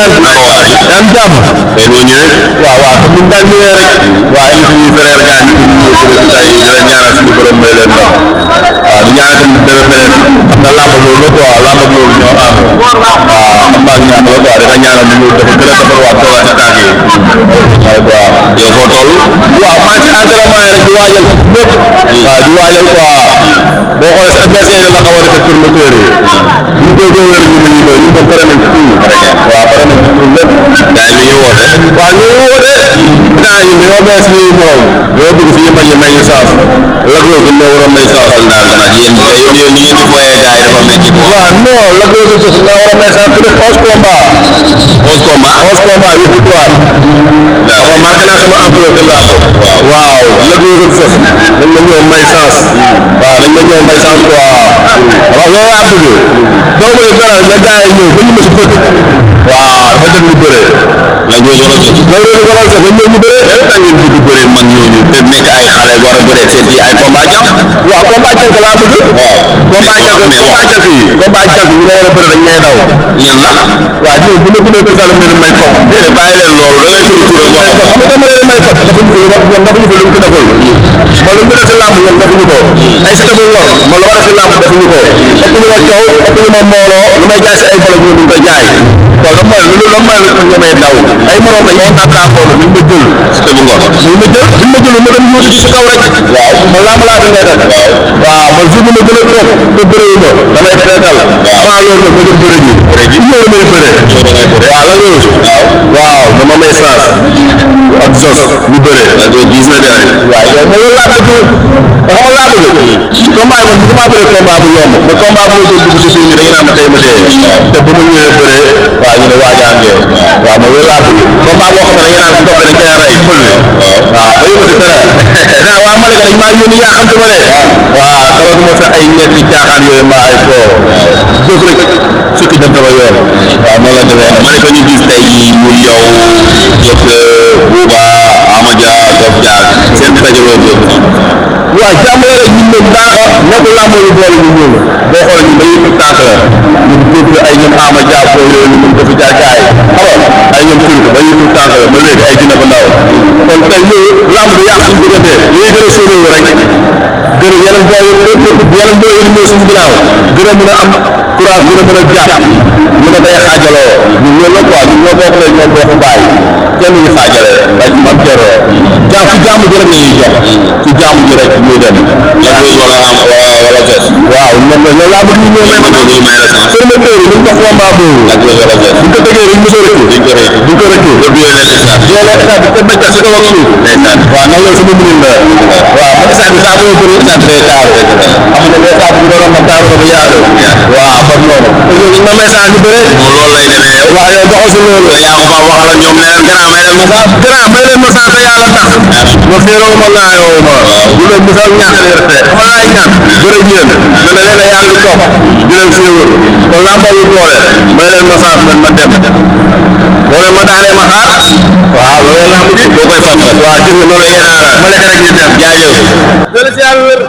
ziar am jàmm tey boo ñëwee waaw comme ni mu daan ñëwee rek waa indi suñuy frère gars yi ñu ñëw tey di la ñaanal suñu borom may leen ndam waaw di ñaanal tamit dara feneen xam nga làmb loolu la quoi làmb loolu ñoo am waaw xam naa ñaan la quoi dina ñaanal ñu dafa gën a defarwaat toogaat ci tànk yi waaw yow foo toll waaw maa ngi ci entraînement yi rek di waajal lépp waaw di waajal quoi boo xoolee sa adversaire la xaw a defee promoteur yi ñu koy wér ñu ñu koy ñu ko pare nañ ci tout waaw pare nañ ci tout lépp gars yi ñu woote waaw ñu ngi woote dinaa ñu dañoo bees suñuy morom ñoo bëgg suñu bañ a may ñu saaf Lac Rose dañ moo war a may saaf naa ko nag yéen yéen ñi ci foyee gars yi dafa métti quoi waaw non Lac Rose sax nga war a may saaf ku def 11 combat 11 combat 8 victoire waaw marqué naa sama emploi de la waaw Lac Rose sax dañ ma ñëw may saaf waaw dañ ma ñëw may saaf quoi waaw loolu laa bëgg doo bëgg dara na gars yi ñëw ba ñu ma si bëgg waaw dafa dem ñu bëre Lac Rose waral sax Lac Rose waral sax dañ ñëw ñu bëre da ngeen bëgg bëre mag ñooñu te nekk ay xale war a bëre seen ay combat jàpp waaw combat jànk laa bëgg waaw combat jànk yi combat jànk yi ñu war a bëre dañ ñay daw ñan la waaw ñun bu ñu bindee ko sax dañ leen may topp déedéet bàyyi leen loolu da ngay tudd turam jox ko xam nga dama leen may topp dafa ñu ko ñoom dafa ñu ko lu ñu ko defal ma lu ñu def si làmb ñoom defuñu ko ay si dafa yor ma lu ma def si làmb defuñu ko ëpp ñu ma coow ëpp ñu ma mbooloo lu may jaay si ay bolo ñu koy jaay kon la mooy lu la may lu ñemee daw ay morom dañ ñoo tax xool ñu ma jël si te bu ngor ñu ma jël ñu ma jël ma dem yuuti ci kaw rek waaw man làmb laa fi nekkal waaw man jour bi ma gën a toog te bëre ma damay feetal avant loolu nag ma dem bëre ji ñëw damay bëre waaw la loolu waaw dama may saas ak sos ñu bëre gis na de waaw yow ma loolu laa bëgg xam nga laa bëgg combat man bu ma bëre combat bu yomb mais combat bu ma dugg si suñu dañu naan ma tey ma dee te bu ma ñëwee bëre waaw ñu ne waaja am ngeen waaw ma loolu laa bëgg combat boo xam ne dañu naan bu toppee dañ koy rey fël waaw ba yóbbu dara daa waa ma ne ko dañ maa yónni yaa xam ma ne waaw xamal ma sa ay ñett ci caaxaan yooyu maa ay foo jóg rek sukki dem sama yoon waaw noonu la demee ma ne ko ñu gis tey muy yow Bouba Amadia Dof Diak seen dajaloo boobu waaw jàmm la rek ñun ñoom daa nekkul laa mooy boole ñu ñëw boo xoolee ñun dañuy tëb tànk la ñun dégg ay ñoom Ama Dia boo yooyu ñun dafa jaar gaay xam nga ay ñoom turk dañuy tëb tànk la ba léegi ay dina ba ndaw kon tey ñu lamb du yàq suñu diggante ñuy gën a sóoróo rek gën a yeneen boo yeneen boo yi ñëw suñu ginnaaw gën a mën a am courage gën a mën a jàpp mën a day xaajaloo ñun loolu la quoi ñun ñoo bokk leen ñoom bokk bàyyi kenn ñu xaajale rek man jaroo jàpp ci jàmm ji rek la ñuy jox ci jàmm ji rek muy dem la Rose wala Zes waaw ñoom loolu laa bëgg ñu ñëw may ma ñu may la chance promoteur yi ñu ko combat boobu la Rose wala Zes bu ko tegee rek ñu ko rëccu duñ ko rëcc duñ ko rëccu ba bii la nekk sax ñoo nekk sax te bëcc si kaw ak suuf waaw ndax loolu sama mënin la waaw man sax bi saa boo bëri sax day taaru xam nga ne saa bi doon na taaru ba yaatu waaw kon noonu ma may sax ñu bëre moom loolu lay demee waaw yow doxal si loolu yaa ko fa waxal ñoom ne leen grand may leen ma sax grand may leen ma sax te yàlla tax ma féeroo ma ngaayoo ma bu leen misal ñàkk respect xam nga laay ñaan bëre ñeen na leen a yàlla di topp di leen féewal kon lamba yu boole may leen ma sax man ma dem boo leen ma daanee ma xaar waaw loolu laa mujj boo koy soxla waaw gis nga noonu la ma lekk rek ñu dem jaajëf jël si yàlla wér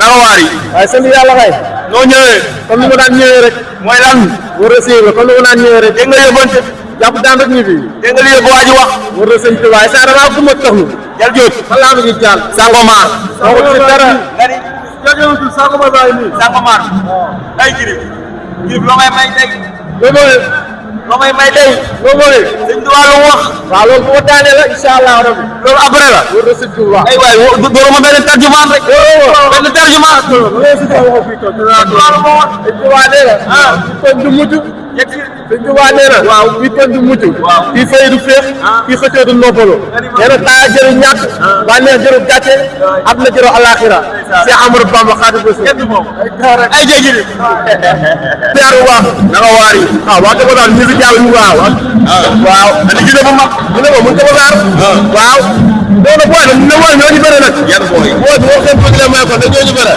naka waar yi waaye sant yàlla kay noo ñëwee comme ni ma daan ñëwee rek mooy lan war a séy la comme ni ma daan ñëwee rek dégg nga yóbbante jàpp daan rek ñu fi dégg nga li yëpp waa ji wax war a sëñ waaye saa damaa guma taxlu jal jóot fan laa bëgg jàll Sangomar waxul si dara jógewutul Sangomar baa nii Sangomar ay girib girib loo may may tey loo may tey loo mooy sëñ Tuubaa lu wax waaw loolu bu ma daanee la incha allah rabbi loolu après la war a sëñ Tuubaa ay waay dooro ma benn tarjumaan rek benn tarjumaan sëñ Tuubaa nee na kon du mujj sëñ Tuubaa nee na waaw fii kon du mujj fii fay du féex fii xëccoo du noppalu nee na taa jëru ñàkk bànneex jëru gàcce am na jëru alaxira si Amadou Bamba Xaadimu Rasuul ay jéggi ni teer bu baax naka waar yi waaw wax dëgg daal ñu fi jàll ñu waaw waaw andi gis bu mag ñu ne ko mun ko baar waaw doona booy nag ne mooy ñoo ñu bëre nag yan booy booy bi wax seen bëgg la may ko dañ ñoo ñu bëre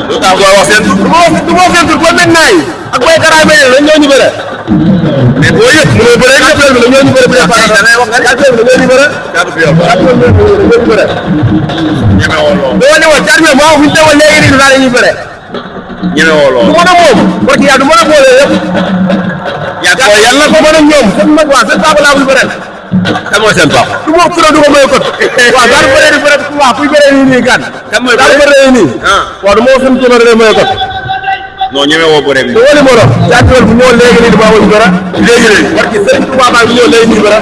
lu tax booy wax seen tur du ma wax seen tur booy mel naay ak booy karaay mel dañ ñoo ñu bëre mais booy yëpp mu ngi bëre ak bi dañ ñoo ñu bëre bu dee da ngay wax nga ak bi dañ ñoo ñu bëre ak bi dañ ñoo ñu bëre ñeme woon loolu do ni wa jar bi mo fu teewal léegi ni daal ñu bëre ñemewoo loolu. du mën a moom parce que yaa du mën a boole yëpp. yaa yàlla ko mën a ñoom seen mag waa seen papa laa bëri kan mooy seen papa. du ma fure du ko may kot. waaw daal bëree di bëri waaw kuy bëree nii gan. kan mooy daal bëree nii. waaw du ma seen tuuma rek may kot. non ñemewoo bëre bi. te wali moo doon. jaajëfal bu ñëw léegi nii damaa wëñ dara. léegi parce que sëriñ Tuubaa baa ngi ñëw léegi nii dara.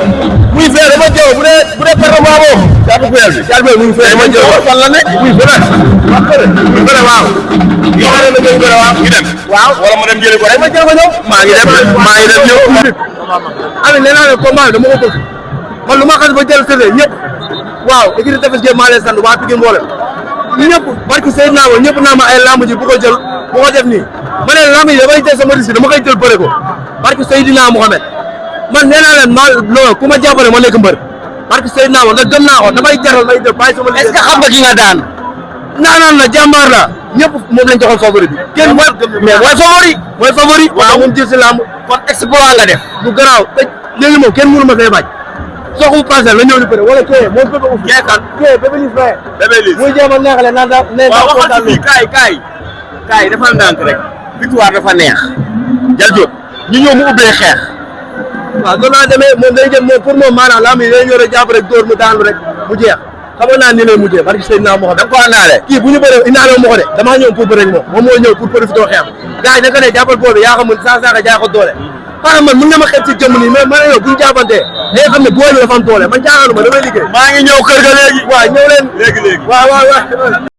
muy fee dama jëw bu dee pertement boobu. jaatu fuyal bi jaatu muy fee dama jëw fan la nekk muy bëre. waaw bëre waaw. yoo xam ne dañuy bëre waaw. ñu dem. waaw wala ma dem jëli ko rek. ma jël ko ñëw. maa ngi dem ñëw. Ami nee naa ne combat bi dama ko bëgg man lu ma xas ba jël tëddee ñëpp waaw équipe Tefess Gueye maa leen sant waa Pikine mboolem ñëpp barki Seydina Ba ñëpp naa ma ay lamb ji bu ko jël bu ko def nii ma ne lamb yi damay jël sama risque dama koy jël bëre ko barki Seydina Mohamed man nee naa leen non ku ma jàppale ma nekk mbër barki Seydina Ba nga gëm naa ko damay jaral may def bàyyi sama liggéey. est-ce que xam nga ki nga daan. naanaan la jàmbaar la ñëpp moom lañ joxoon favori bi. kenn mais mooy favori. waaw moom jël si lamb kon exploit nga def. bu garaaw te léegi moom kenn mënu ma fee bañ. soo ko passé la ñëw di bëre wala kii moom Bébé Ousmane. kee kan Bébé Liss Faye. Bébé Liss muy jéem a neexale naan daal nee waaw waxal ci fii kaay defal ndànk rek. victoire dafa neex. Jal Diop ñu ñëw mu ubbee xeex. waaw loolu laa demee moom day jëm moom pour moom maanaam lamb yi day ñëw rek jàpp rek dóor mu daanu rek mu jeex xamoon naa ni lay mujjee barki Seydina Mohamed. da nga ko àndaale. kii bu ñu bëree indaale ma ko de damaa ñëw pour bëre ak moom moo ñëw pour profiter xeex gars yi da nga ne jàppal boobu yaa xamul saa jaay ko doole parce que man mën na ma xeeb ci jëmm nii mais man yow bu ñu jàppantee day xam ne booy bi dafa am doole man jaaxalu ma damay liggéey. maa ngi ñëw kër ga léegi. waaw ñëw leen léegi. waaw